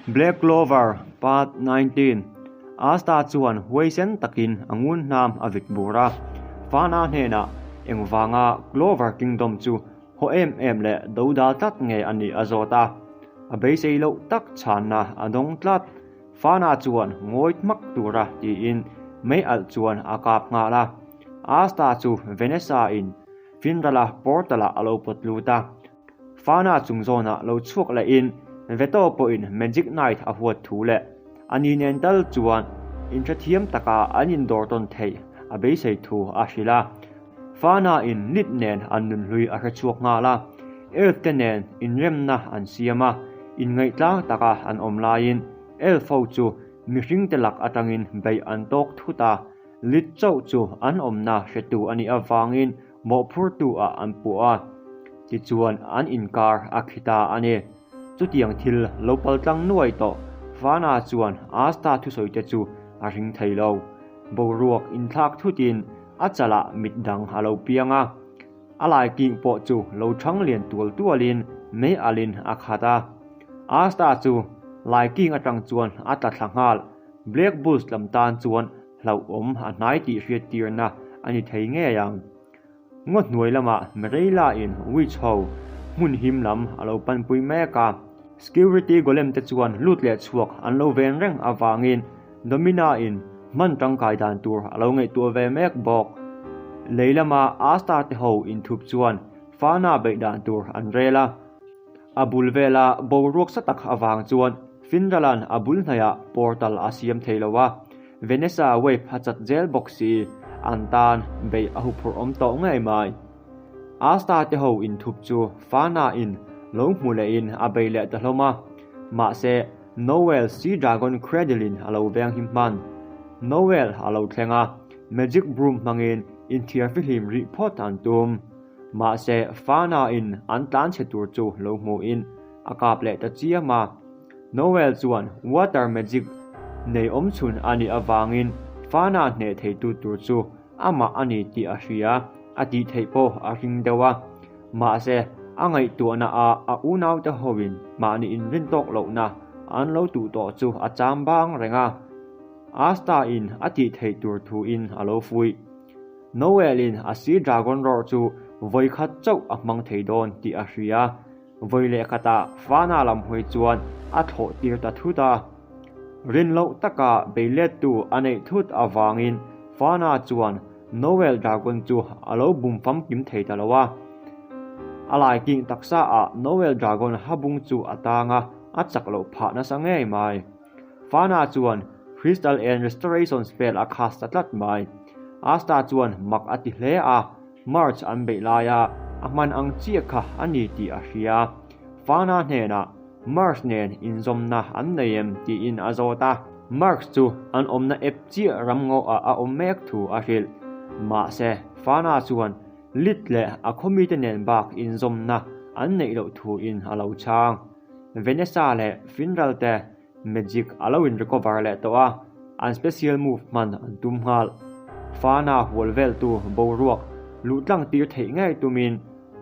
Black Clover Part 19 Asta chuan huaisen takin a ngun hnam a vit bur a, Fana hnenah engvanga Clover Kingdom chu haw em em leh dodal tlat nge a nih a zawt a, a beisei loh tak chhanna a dawng tlat. Fana chuan ngawi hmak tura tiin mei alh chuan a kap nghal a, Asta chu Vanessa in Finrala portal ah a lo pawt lut a, Fana chung zawnah lo chhuak lehin Veto pawhin Magic Knight a huat thu leh a ni nen tal chuan inhrethiam taka an indawr tawn theih a beisei thu a hrilh a. Fana in Lid nen an nunhlui a hrechhuak nghal a, Elf te nen inremna an siam a, inngaihtlâng taka an awm laiin Elf ho chu mihring te lak atangin beih an tawk thut a, Lid chauh chu an awmna hretu a nih avangin mawhphurtu ah an puh a, tichuan an inkar a khi ta a ni. Chutiang thil lo paltlang nuai tawh Fana chuan Asta thusawite chu a ring thei lo. Boruak inthlak thutin a chalah mit dang a lo piang a, a lai king pawh chu lo thang lian tual tualin mei alin a khat a. Asta chu lai king atang chuan a tla thla nghal, Black Bulls lam tan chuan hlauhawm a hnai tih hriattirna a ni thei ngei ang. Ngaw hnuai lamah Mireila in Witch ho hmun him lam a lo panpui mek a. Security Golem te chuan lut leh chhuak an lo ven reng avangin Domina in hman tangkai dan tur a lo ngaihtuah ve mek bawk. Lei lama Asta te ho inthup chuan Fana beih dan tur an rel a. A bul vela boruak sa tak avang chuan Finralan a bul hnaihah portal a siam thei lo a, Vanessa wave a chat zel bawk si, an tan beih a huphurh awm tawh ngei mai. Asta te ho inthup chu Fana in lo hmu lehin a bei leh ta hlawm a, mahse Noel Sea Dragon Cradle in a lo veng him hman. Noel a lo thleng a, Magic Broom hmangin inthiar fihlim rih phawt an tum. Mahse, Fana in an tlan chhe tur chu lo hmuhin a kap leh ta chiam a. Noel chuan water magic nei awm chhun a nih avangin Fana hneh theitu tur chu amah a ni tih a hria, a tih theih pawh a ring deuh a. Mahse, a ngaihtuahna ah a unaute hoin mahni inrin tawk lohna an lo tuh tawh chu a cham bang reng a. Asta in a tih theih tur thuin a lo fuih. Noel in a Sea Dragon Roar chu vawi khat chauh a hmang thei dawn tih a hria. Vawi leh khatah Fana lam hawi chuan a thlawh tir ta thut a. Rin loh taka bei lettu a neih thut avangin Fana chuan Noel Dragon chu a lo bum famkim thei ta lo a. A lai king taksa ah Noel Dragon habung chu a tang a, a chak loh phah nasa ngei mai. Fana chuan Crystal and Restoration spell a cast ta tlat mai. Asta chuan mak a ti hle a, March an beih laia a hman ang chiah kha a ni tih a hria. Fana hnenah March nen inzawmna an nei em tiin a zawt a. March chu an awmna ep chiah ramngaw ah a awm mek thu a hrilh. Mahse, Fana chuan Lit leh a khawmite nen bak inzawmna an neih loh thuin a lo chhang. Vanessa leh Finral te magic a lo in recover leh tawh a, an special move hman an tum nghal. Fana hual veltu boruak luh tlang tir theih ngei tumin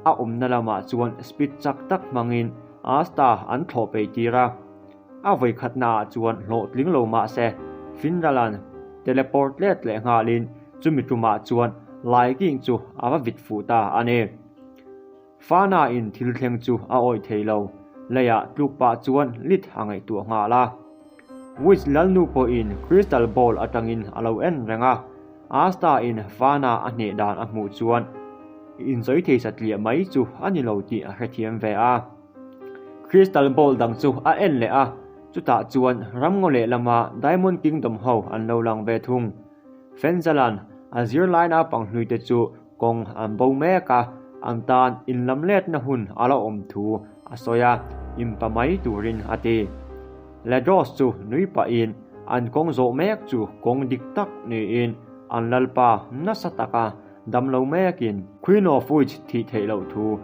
a awmna lamah chuan speed chak tak hmangin Asta an thlawh peih tir a. A vawikhatna ah chuan hlawhtling lo mah se Finralan teleport let leh nghalin chumi tumah chuan Laiking chu a va vit fuh ta a ni. Fana in thil thleng chu a awih thei lo, leiah tluk pah chuan lit a ngaihtuah nghal a. Witch Lalnu pawhin crystal ball atangin a lo en reng a, Asta in Fana a hneh dan a hmuh chuan insawi thei satliah mai chu a ni lo tih a hrethiam ve a. Crystal ball dang chu a en leh a, chutah chuan ramngaw lehlama Diamond Kingdom ho an lo lang ve thung. Fenzalan a zirlai naupang hluite chu kawng an bo mek a, an tan inlamletna hun a la awm thu a sawi a, inpa mai turin a ti. Ladros chu nui pahin an kawng zawh mek chu kawng dik tak niin an lalpa nasa taka dam lo mekin Queen of Witch thih theih loh thu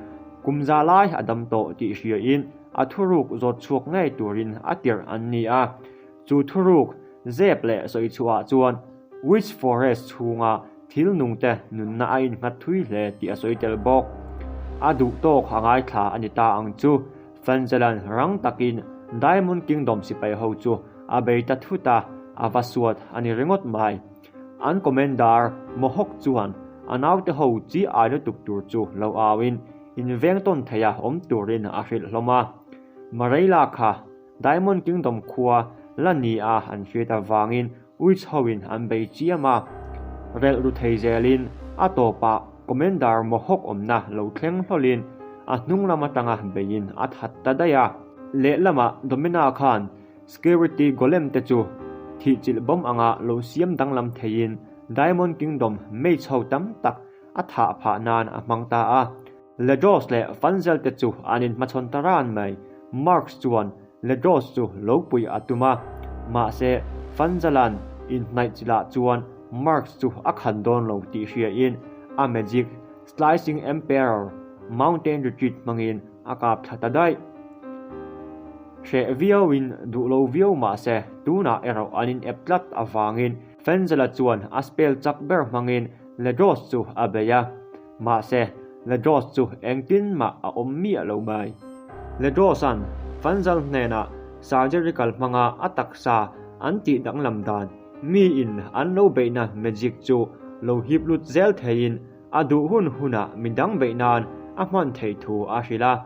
kum za lai a dam tawh tih hriain a thuruk zawt chhuak ngei turin a tirh an ni a. Chu thuruk zep leh sawi chhuahah chuan Witch Forest chhunga thil nungte nunna a innghat thui hle tih a sawi tel bawk. A duh tawk a ngaithla a ni ta ang chu, Fanzelan rang takin Diamond Kingdom sipai ho chu a bei ta thut a, a va suat a ni ringawt mai. An Commander Mohawk chuan a naute ho chi ai lutuk tur chu lo auin inveng tawn theia awm turin a hrilh hlawm a. Mareila kha Diamond Kingdom khua la ni a an hriat avangin Witch hoin an bei chiam a, relh ru thei zelin a tawpah Commander Mohawk awmna lo thleng hlawlin a hnung lam atanga beiin a that ta daih a. Lehlamah Domina khan Security Golem te chu thihchilh bawm anga lo siam danglam theiin Diamond Kingdom mage ho tam tak a thah phah nan a hmang ta a. Ledros leh Fanzel te chu an inhmachhawn ta ran mai. Marx chuan Ledros chu lo puih a tum a, mahse Fanzela'n inhnaih chilah chuan Marx chu a khan dawn lo tih hriain a magic Slicing Emperor Mountain Retreat hmangin a kap thla ta daih. Hreh viauin duh lo viau mahse tunah erawh an inep tlat avangin Fanzela chuan a spell chak ber hmangin Ledros chu a bei a. Mahse, Ledros chu engtin mah a awm miah lo mai. Ledros-a'n Fanzal hnenah surgerical hmanga a taksa an tih danglam dan, miin an lo beihna magic chu lo hip lut zel theiin a duh hun hunah midang beih nan a hman theih thu a hrilh a.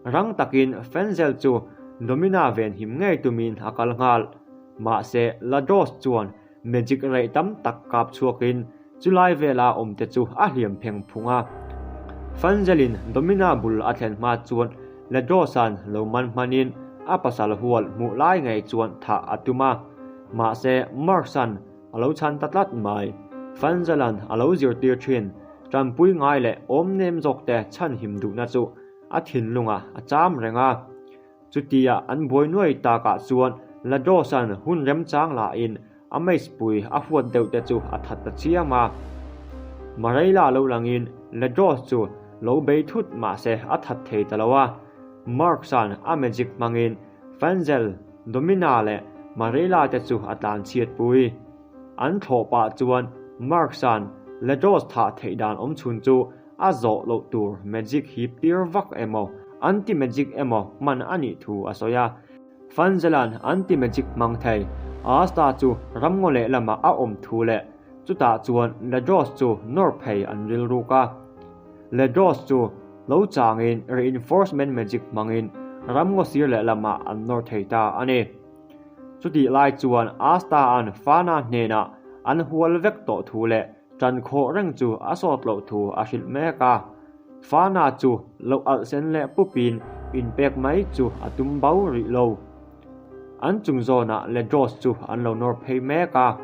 Rang takin Fanzel chu Domina venhim ngei tumin a kal nghal. Mahse, Ladros chuan Magic rei tam tak kap chhuakin chulai vela awmte chu a hliam pheng phung a. Fanzelin Domina bul a thlen hma chuan Ledrosa'n lo man hmanin a pasal hual hmuh lai ngei chuan thah a tum a. Mahse, Marx-a'n a lo chhan ta tlat mai. Fanzela'n a lo zirtir thin tanpui ngai leh awm nem zawkte chhanhim duhna chu a thinlungah a cham reng a. Chutia an buai nuai takah chuan Ladrosa'n hun remchang lahin a maispui a huat deuh te chu a that ta chiam a. Mareila lo langin Ladros chu lo bei thut mahse a that thei ta lo a. Marx-a'n a magic hmangin Fanzel, Domina leh Mareila te chu a tlan chhiat pui. An thlawh pah chuan Marx-a'n Ladros thah theih dan awmchhun chu A zawh loh tur magic hip tir vak emaw, anti-magic emaw hman a nih thu a sawi a. Fanzela'n anti-magic hmang thei Asta chu ramngaw lehlamah a awm thu leh chutah chuan Ledros chu nawr phei an rilruk a. Ledros chu lo changin reinforcement magic hmangin ramngaw sir lehlamah an nawr thei ta a ni. Chutih lai chuan Asta-a'n Fana hnenah an hual vek tawh thu leh Ṭan khawh reng chu a sawt loh thu a hrilh mek a. Fana chu lo alh sen leh pupin inpek mai chu a tum bo rih lo. An chung zawnah Ledros chu an lo nawr phei mek a.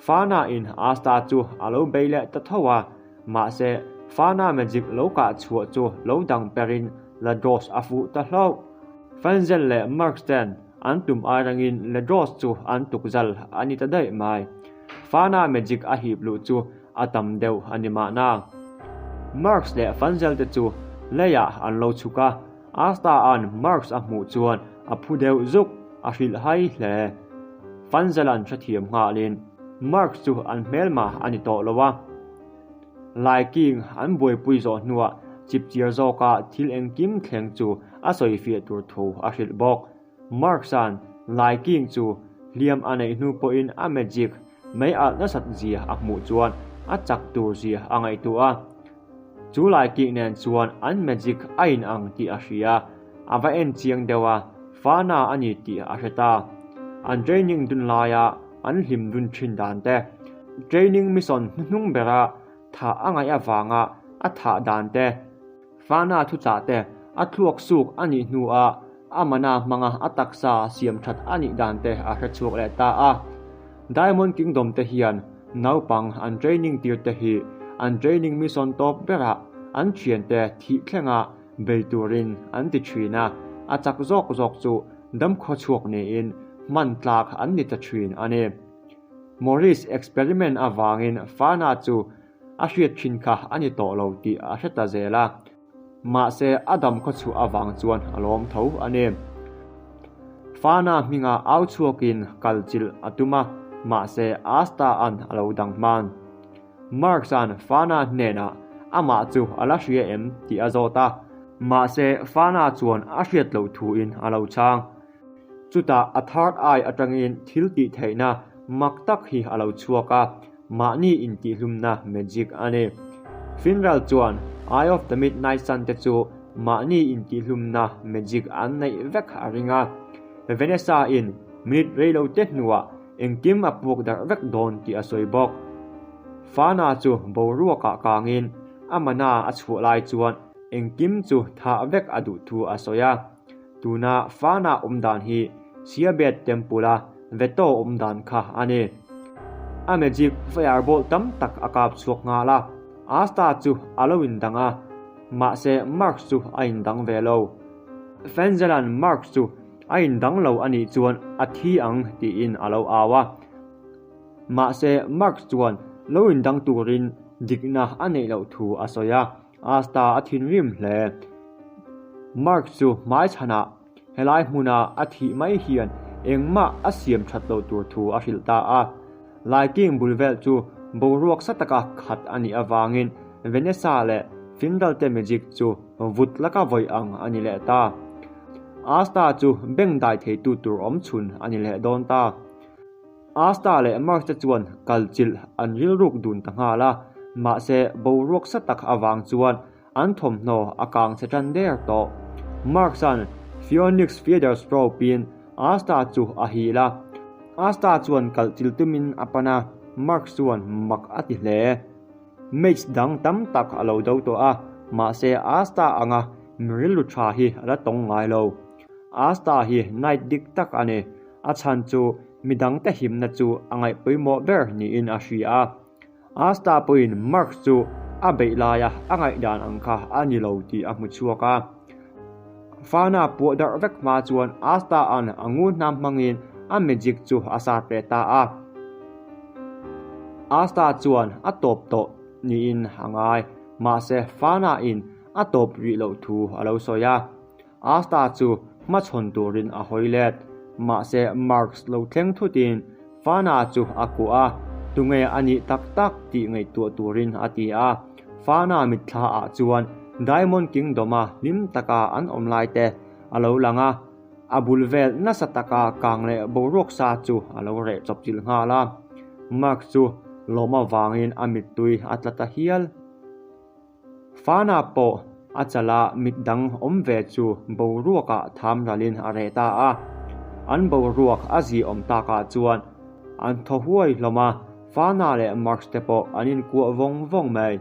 Fana in Asta chu a lo bei leh ta tho a, mahse Fana magic lo kah chhuah chu lo dang perin Ledros a fuh ta hlauh. Fanzel leh Marx ten an tum ai rangin Ledros chu an tukzal a ni ta daih mai. Fana magic a hip luh chu a tam deuh a ni mahna. Marx leh Fanzel te chu leiah an lo chhuk a, Asta-a'n Marx a hmuh chuan a phu deuh zuk, a hrilh hai hle. Fanzel-a'n hrethiam nghalin Marx chu an hmelma a ni tawh lo a. Lai King an buaipui zawh hnuah chipchiar zawka thil engkim thleng chu a sawifiah tur thu a hrilh bawk. Marx-a'n Lai King chu hliam a neih hnu pawhin a magic mei alh nasat zia a hmuh chuan a chak tur zia a ngaihtuah a. Chu Lai King nen chuan an magic a inang tih a hria. A va en chiang deuh a, Fana a ni tih a hre ta. An training dun laia an hlim dun thin dan te, training mission hnuhnung bera thah a ngaih avanga a thah dan te, Fana thuchah te a thluak suk a nih hnuah a mana hmanga a taksa siam that a nih dan te a hre chhuak leh ta a. Diamond Kingdom te hian naupang an training tir te hi an training mission tawp berah an thiante thih thlenga bei turin an ti thin a, a chak zawk zawk chu damkhaw chhuak niin hman tlak an ni ta thin a ni. Maurice experiment avangin Fana chu A hriat thin kha a ni tawh lo tih a hre ta zel a, mahse a dam khawchhuah avang chuan a lawm tho a ni. Fana hminga au chhuakin kal chilh a tum a, mahse Asta-a'n a lo dang hman. Marx-a'n Fana hnenah amah chu a la hria em tih a zawt a, mahse Fana chuan a hriat loh thuin a lo chhang. Chutah a third eye atangin thil tih theihna mak tak hi a lo chhuak a, mahni intihhlumna magic a ni. Finral chuan Eye of the Midnight Sun te chu mahni intihhlumna magic an neih vek a ring a. Vanessa in minute reilo te hnuah engkim a puak darh vek dawn tih a sawi bawk. Fana chu boruakah kangin a mana a chhuah lai chuan engkim chu thah vek a duh thu a sawi a. Tuna Fana awm dan hi Siabet Temple-a Veto awm dan kha a ni. A magic firebolt tam tak a kap chhuak nghal a, Asta chu a lo indang a, mahse Mark chu a indang ve lo. Fenzela'n Mark chu a indang lo a nih chuan a thi ang tiin a lo au a. Mahse Mark chuan lo indang turin dikna a neih loh thu a sawi a. Asta a thinrim hle. Mark chu hmaichhanah helai hmuna a thih mai hian engmah a siam that loh tur thu a hrilh ta a. Laiking bul vel chu boruak sa taka khat a nih avangin Vanessa leh Findal te magic chu vut laka vawi ang a ni leh ta. Asta chu beng dai theitu tur awm chhun a ni leh dawn ta. Asta leh Mark te chuan kalchilh an rilruk dun ta nghal a, mahse boruak sa tak avang chuan an thawmhnaw a kang chhe tan der tawh. Mark-a'n Phoenix Feather Strobe-in Asta chu a hil a, Asta chuan kalchilh tumin a pan a, Mark chuan mak a ti hle. Mage dang tam tak a lo do tawh a, mahse Asta anga mi rilru tha hi a la tawng ngai lo. Asta hi knight dik tak a ni. A chhan chu mi dangte himna chu a ngaih pawimawh ber niin a hria a. Asta pawhin Mark chu a beih laia a ngaihdan ang kha a ni lo tih a hmu chhuak a. Fana puah darh vek hma chuan Asta-a'n a ngun hnam hmangin a magic chu a sat leh ta a. Asta chuan a tawp tawh niin a ngai, mahse Fana-in a tawp rih loh thu a lo sawi a. Asta chu hmachhawn turin a hawi let. Mahse Marx lo thleng thutin Fana chu a kuah a, tunge a nih tak tak tih ngaihtuah turin a ti a. Fana mitthla ah chuan Diamond Kingdom-a hlim taka an awm lai te a lo lang a, a bul vel nasa taka kang leh boruak sa chu a lo reh chawp chilh nghal a. Mark chu lawm avangin a mittui a tla ta hial. Fana pawh a chala mit dang awm ve chu boruakah tham ralin a reh ta a. An boruak a ziawm takah chuan an thaw huai hlawm a, Fana leh Marx te pawh an inkuah vawng vawng mai.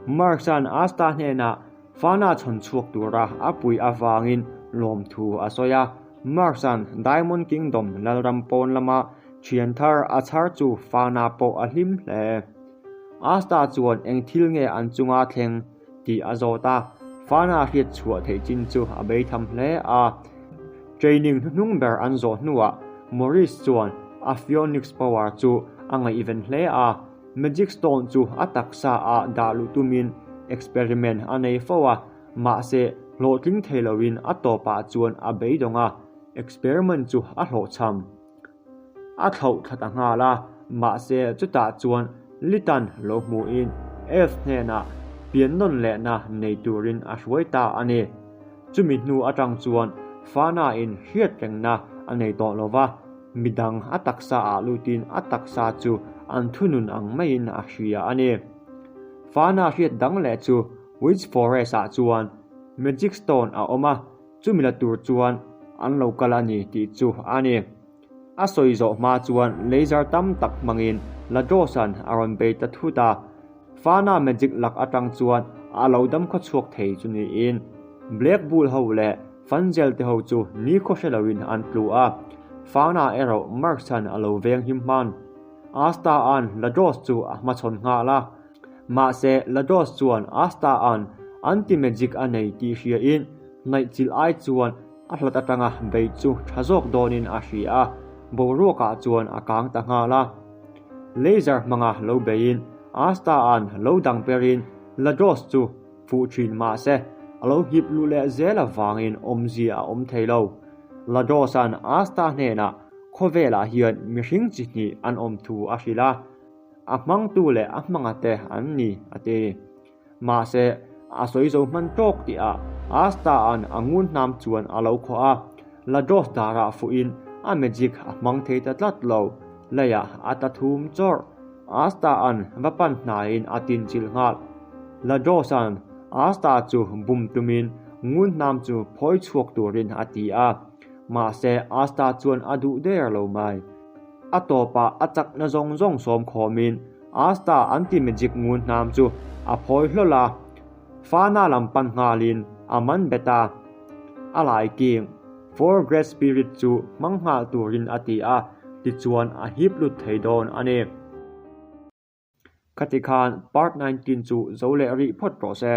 Marx-a'n Asta hnenah Fana chhawn chhuak tura a puih avangin lawmthu a sawi a. Marx-a'n Diamond Kingdom lalram pawn lama thian thar a chhar chu Fana pawh a hlim hle. Asta chuan eng thil nge an chunga thleng tih a zawt a, Fana hriat chhuah theih chin chu a beitham hle a. Training hnuhnung ber an zawh hnuah Maurice chuan a Pheonix power chu a ngaihven hle a, Magic Stone chu a taksa ah dah luh tumin experiment a nei fo a, mahse hlawhtling thei loin a tawpah chuan a beidawng a, experiment chu a hlawhchham. A thlauh thla ta nghal a, mahse chutah chuan Litan lo hmuhin Elf hnenah pian nawn lehna nei turin a hruai ta a ni. Chumi hnu atang chuan Fana-in hriat rengna a nei tawh lo va, midang a taksa ah lutin a taksa chu an thunun ang maiin a hria a ni. Fana hriat dang leh chu Witch Forest-ah chuan Magic Stone a awm a, Chumi la tur chuan an lo kal a ni tih chu a ni. A sawi zawh hma chuan laser tam tak hmangin Ladros-a'n a rawn bei ta thut a. Fana magic lak atang chuan a lo dam khaw chhuak thei chu niin Black Bull ho leh Fanzel te ho chu nikhaw hre loin an tlu a. Fana erawh Marx-a'n a lo veng him hman. Asta-a'n Ladros chu a hmachhawn nghal a. Mahse, Lados chuan Asta-a'n anti-magic a nei tih hriain hnaihchilh ai chuan a hlat atanga bei chu tha zawk dawnin a hria a, boruakah chuan a kang ta nghal a. Laser hmanga lo beiin Asta-a'n lo dang perin Lados chu fuh thin mahse, a lo hip luh leh zel avangin awmzia a awm thei lo. Lados-a'n Asta hnenah khawvelah hian mihring chi hnih an awm thu a hrilh a. A hmangtu leh a hmangate an ni, a ti. Mahse, a sawi zo hman tawk tihah Asta-a'n a ngun hnam chuan a lo khawh a. Ladros darah fuhin a magic a hmang thei ta tlat lo. Leiah a tla thum chawrh. Asta-a'n va pan hnaiin a tinchilh nghal. Ladros-a'n Asta chu bum tumin ngun hnam chu phawi chhuak turin a ti a. Mahse Asta chuan a duh der lo mai. A tawpah a chakna zawng zawng sawm khawmin Asta anti-magic ngun hnam chu a phawi hlawl a. Fana lam pan nghalin a man bet a, a lai king, For Great Spirit chu hmang nghal turin a ti a, tichuan a hip lut thei dawn a ni. Khati khan Part 19 chu zo leh rih phawt rawh se.